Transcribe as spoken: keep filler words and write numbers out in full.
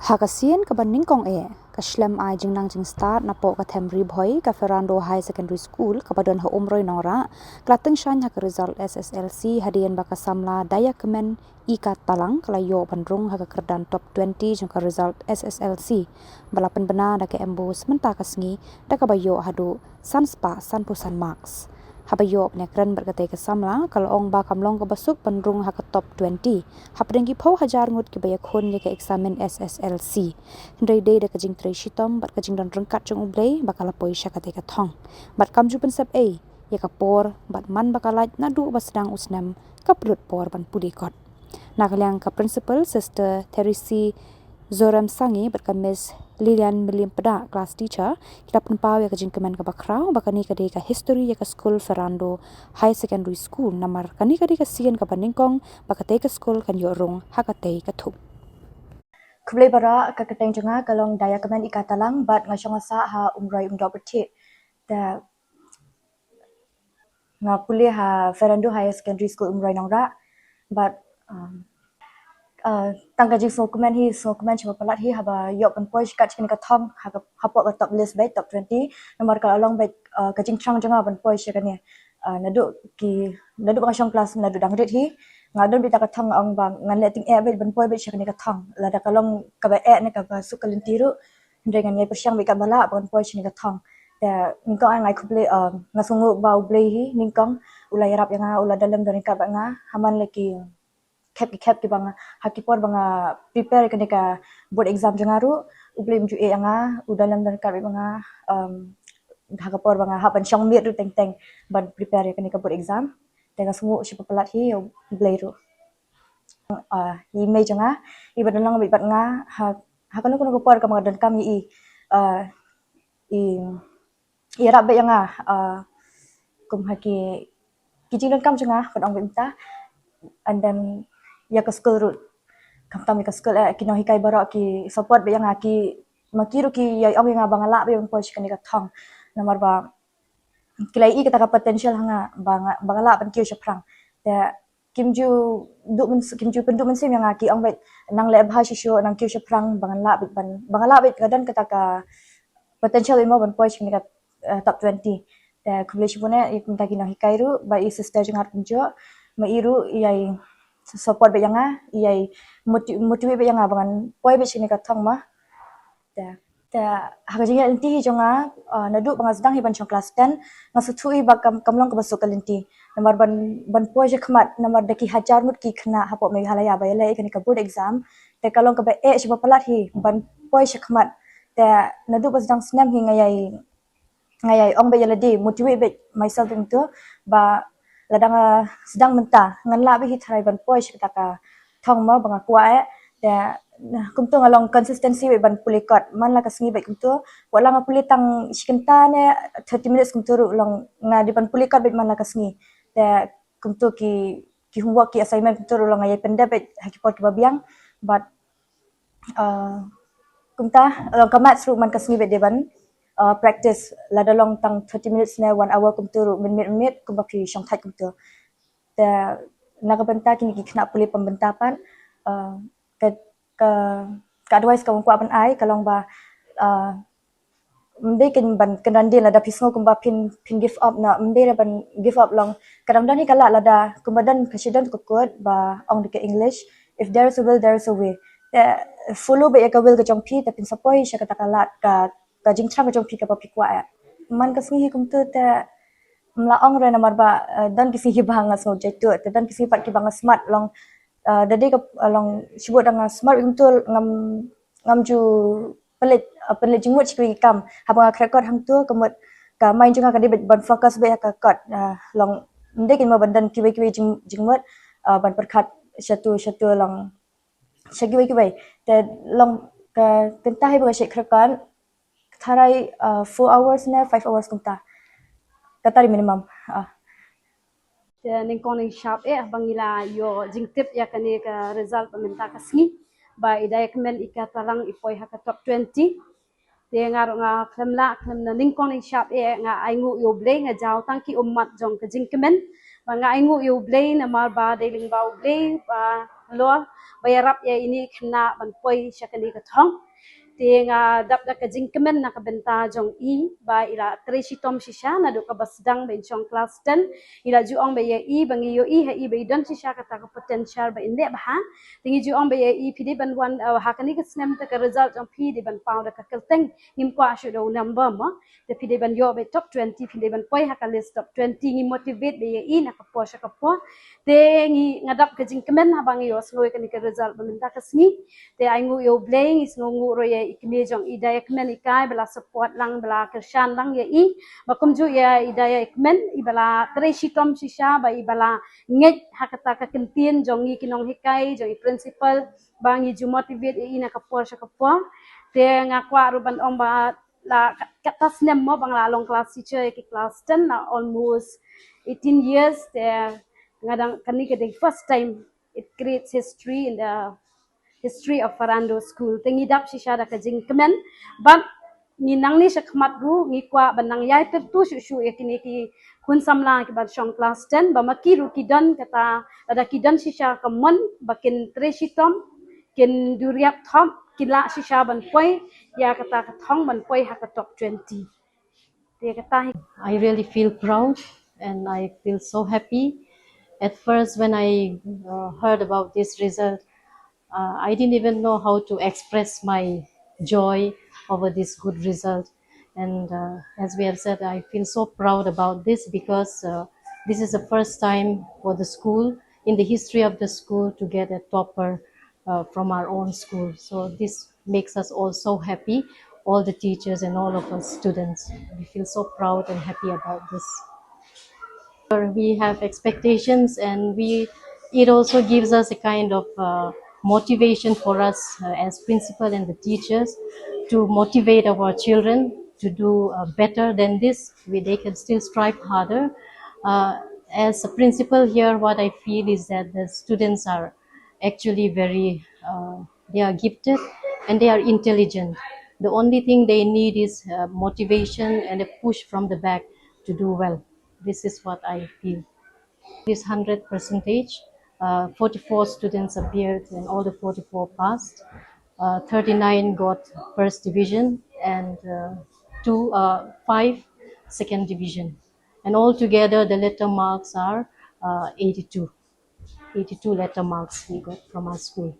Ha ka sien kaba nyngkong eh, ka shlem ai jingnang jingstad napoh ka them Ri Bhoi, ka Ferrando Higher Secondary School kaba don ha Umroi Nongrah, ka la tyngshaiñ ha ka result S S L C hadien ba ka samla Diakmen Ika Talang ka la ïoh ban rung ha ka kyrdan top twenty jong ka result S S L C, ba la pynbna da ka Embos mynta ka sngi, da kaba ïoh haduh san spah sanphew san marks. Haba ïoh pynïakren bad katei ka samla, ka la ong ba kam long kaba suk ban rung ha ka top twenty hapdeng ki phew hajar ngut kiba ïakhun ïa ka eksamin S S L C. Hynrei dei da ka jingtrei shitom bad ka jingdon ryngkat jong U Blei ba ka la poi sha katei ka thong. Bad kam ju pynsep ei ïa ka por bad man ba ka lait naduh ba sdang u snem, ka pynlut por ban pule kot. Na ka liang ka principal, Sister Therese Zorem Sangi bad ka Miss Lilian Mylliem Pdeng, class teacher, ki la pynpaw ïa ka jingkmen kaba khraw ba kane ka dei ka history ïa ka skul Ferrando Higher Secondary School, namar kane ka dei ka sien kaba nyngkong ba katei ka skul kan ïoh rung ha katei ka thup. Khublei baroh, ka kyrteng jong nga ka long Diakmen Ika Talang bad nga shong nga sah ha Umroi Umdoh Pyrthei. Te nga pule ha Ferrando Higher Secondary School Umroi Nongrah. Bad um, uh, tang ka jingsngewkmen hi, sngewkmen shibun palat hi haba ïoh ban poi sha kane ka thong ha ka, hapoh ka top list bad top twenty. Namar ka la long bad uh, ka jingthrang jong nga ban poi sha kane. Uh, naduh ki, naduh ba nga shong klas, naduh dang rit hi, nga don bad ka thong, nga ong ba ngan leh tyngeh bad ban poi bad sha kane ka thong. Lada ka long kaba eh ne kaba suk ka lynti ruh, hynrei ngan ïai pyrshang bad katba lah ban poi sha kane ka thong. Te nyngkong nga ai khublei, um, nga sngewnguh ba U Blei hi nyngkong u la ïarap ïa nga, u la don lem don ryngkat bad nga ha man la ki khep ki khep kiba nga, ha ki por ba nga prepare ïa kane ka board exam jong nga ruh, U Blei um ju ïeh ïa nga, u don lem don ryngkat bad nga, um, ha ka por ba nga hap ban shong miet ruh teng teng ban prepare ïa kane ka board exam. Te nga sngewnguh shibun palat hi ïa U Blei ruh. Uh, i mei jong nga iba don lang bad nga ha, ha kano kano ka por kaba nga donkam ïa i, uh, i ïarap bad ïa nga, uh, kum ha ki, ki jingdonkam jong nga, ban ong bad mynta, and then ïa ka skul ruh, khamtam ïa ka skul eh, ki nonghikai baroh ki support bad ïa nga, ki, ma ki ruh ki ïai ong ïa nga ba nga lah bad ban poi sha kane ka thong. Namar ba ki la ïohi kata ka potential ha nga ba nga, ba nga lah ban kiew shaphrang. Te kim ju duh myn-, kim ju pynduh mynsiem ïa nga, ki ong bad nang leh bha shisha, nang kiew shaphrang, ba ngan lah bad ban, ba nga lah bad ka don kata ka potential imo ban poi sha kane ka uh, top twenty. Te khublei shibun eh ïa mynta ki nonghikai ruh, bad i sister jong nga ruh kumjuh, ma i ruh i ïai support bad ïa nga, i ïai moti-, motivate bad ïa nga ba ngan poi bad sha kane ka thong ma. Te, te ha ka jingïaid lynti hi jong nga, uh, naduh ba nga sdang hi ban shong klas ten, nga sngewthuh hi ba kam, kam long kaba suk ka lynti. Namar ban, ban poi shakhmat, namar da ki hajar ngut ki khynnah hapoh Meghalaya ba ïaleh ïa kane ka board exam. Te ka long kaba eh shibun palat hi ban poi shakhmat. Te naduh ba sdang snem hi nga ïai, nga ïai ong bad ïa lade, motivate bad myself bad kumto, ba lada nga sdang mynta ngan lah bad hi tharai ban poi sha kata ka thong mo ba nga kwah eh. Te kumto nga long consistency bad ban pule kot man la ka sngi bad kumto. Wat la nga pule tang shi kynta ne thirty minutes kumto ruh long nga dei ban pule kot bad man la ka sngi. Te kumto ki, ki homework, ki assignment kumto ruh long nga ïai pyndep bad ha ki por kiba biang. Bad uh, kumta, uh, ka maths ruh man ka sngi bad dei ban uh, practice, lada long tang thirty minutes ne one hour kumto ruh, mynmiet mynmiet kumba phi shong thait kumto. Te na ka bynta kine ki khynnah pule pynbynta pat, uh, ka, ka, ka advice kaba nga kwah ban ai ka long ba, uh, ym dei kein ban kynran dien, lada phi sngew kumba phin, phin give up na, ym dei ban give up, long ka dang don hi ka lad, lada kumba don ka shadon ka quote ba ong da ka English, "If there is a will, there is a way." Te follow bad ïa ka will ka jong phi, te phin sa poi sha kata ka lad, ka, ka jingthrang ka jong phi kaba phi kwah eh. Man ka sngi hi kumto te ym lah ong re namar ba, uh, don ki sngi kiba nga sngew jaituh, te don ki sngi pat kiba nga smat, long uh, da dei ka, uh, long shibun da nga smat bad kumto ngam, ngam ju pynleit, uh, pynleit jingmut sha kiwei ki kam. Haba nga khreh kot hangto ka mut ka mind jong nga ka dei ban focus bad ïa ka kot, uh, long ym dei kein mo ban don kiwei kiwei jing, jingmut, uh, ban pyrkhat shatu shatu long sha kiwei kiwei. Te long ka kynta hi ba nga shait khreh kot tharai uh, four hours ne five hours kumta. Kata dei minimum. Uh. Te nyngkong nyngshap eh ba ngi la ïoh jingtip ïa kane ka result ba mynta ka sngi, ba i Diakmen Ika Talang i poi ha ka top twenty. Te nga ruh nga khlem lah khlem na, nyngkong nyngshap eh nga ainguh ïa U Blei, nga jaw tang ki ummat jong ka jingkmen. Ba nga ainguh ïa U Blei namar ba dei lyngba U Blei ba halor ba ïarap ïa ine i khynnah ban poi sha kane ka thong. Te nga dap da ka jingkmen na ka bynta jong i ba i la trei shitom shisha naduh kaba sdang ba in shong klas ten. I la ju ong ba ïa i ba ngi ïohi ha i ba i don shisha kata ka potential ba in leh bha. Te ngi ju ong ba ïa i phi dei ban wan, uh, ha kane ka snem te ka result jong phi dei ban paw da ka kyrteng. Ngim kwah shuh da u number mo. Te phi dei ban ïoh ba top twenty, phi dei ban poi ha ka list top twenty, ngi motivate ba ïa i na ka por sha ka por. Te ngi, nga dap ka jingkmen haba ngi ïohsngew ïa kane ka result ba mynta ka sngi. Te ai nguh ïa U Blei, ngi sngewnguh ruh ïa i kmie jong i Diakmen Ikai ba la support lang, ba la kyrshan lang ïa i. Ba kumjuh ïa i Diakmen, i ba la trei shitom shisha, ba i ba la ngeit ha kata ka kyntien jong ngi ki nonghikai, jong i principal, ba ngi ju motivate ïa i na ka por sha ka por. Te nga kwah ruh ban ong ba la kat-, kata snem mo ba nga la long class teacher ïa ki class ten, la almost eighteen years, te nga dang, kane ka dei first time it creates history in the history of Farrando School. Te ngi dap shisha da ka jingkmen, bad ngi nangne shakhmat ruh ngi kwah ban nang ïai pyrtu shuh shuh ïa kine ki khun samla kiba shong class ten, ba ma ki ruh ki don kata, lada ki don shisha ka mon ba kin trei shitom, kin duriap thop, kin lah shisha ban poi ïa kata ka thong ban poi ha ka top twenty. Te kata hi. I really feel proud and I feel so happy. At first, when I uh, heard about this result, uh, I didn't even know how to express my joy over this good result. And uh, as we have said, I feel so proud about this because uh, this is the first time for the school, in the history of the school, to get a topper uh, from our own school. So this makes us all so happy, all the teachers and all of us students. We feel so proud and happy about this. We have expectations, and we, it also gives us a kind of uh, motivation for us uh, as principal and the teachers to motivate our children to do uh, better than this. We, they can still strive harder. Uh, as a principal here, what I feel is that the students are actually very, uh, they are gifted and they are intelligent. The only thing they need is uh, motivation and a push from the back to do well. This is what I feel. This hundred percentage, uh, forty-four students appeared and all the forty-four passed. Uh, thirty-nine got first division and uh, two, uh, five second division. And altogether, the letter marks are uh, eighty-two. Eighty-two letter marks we got from our school.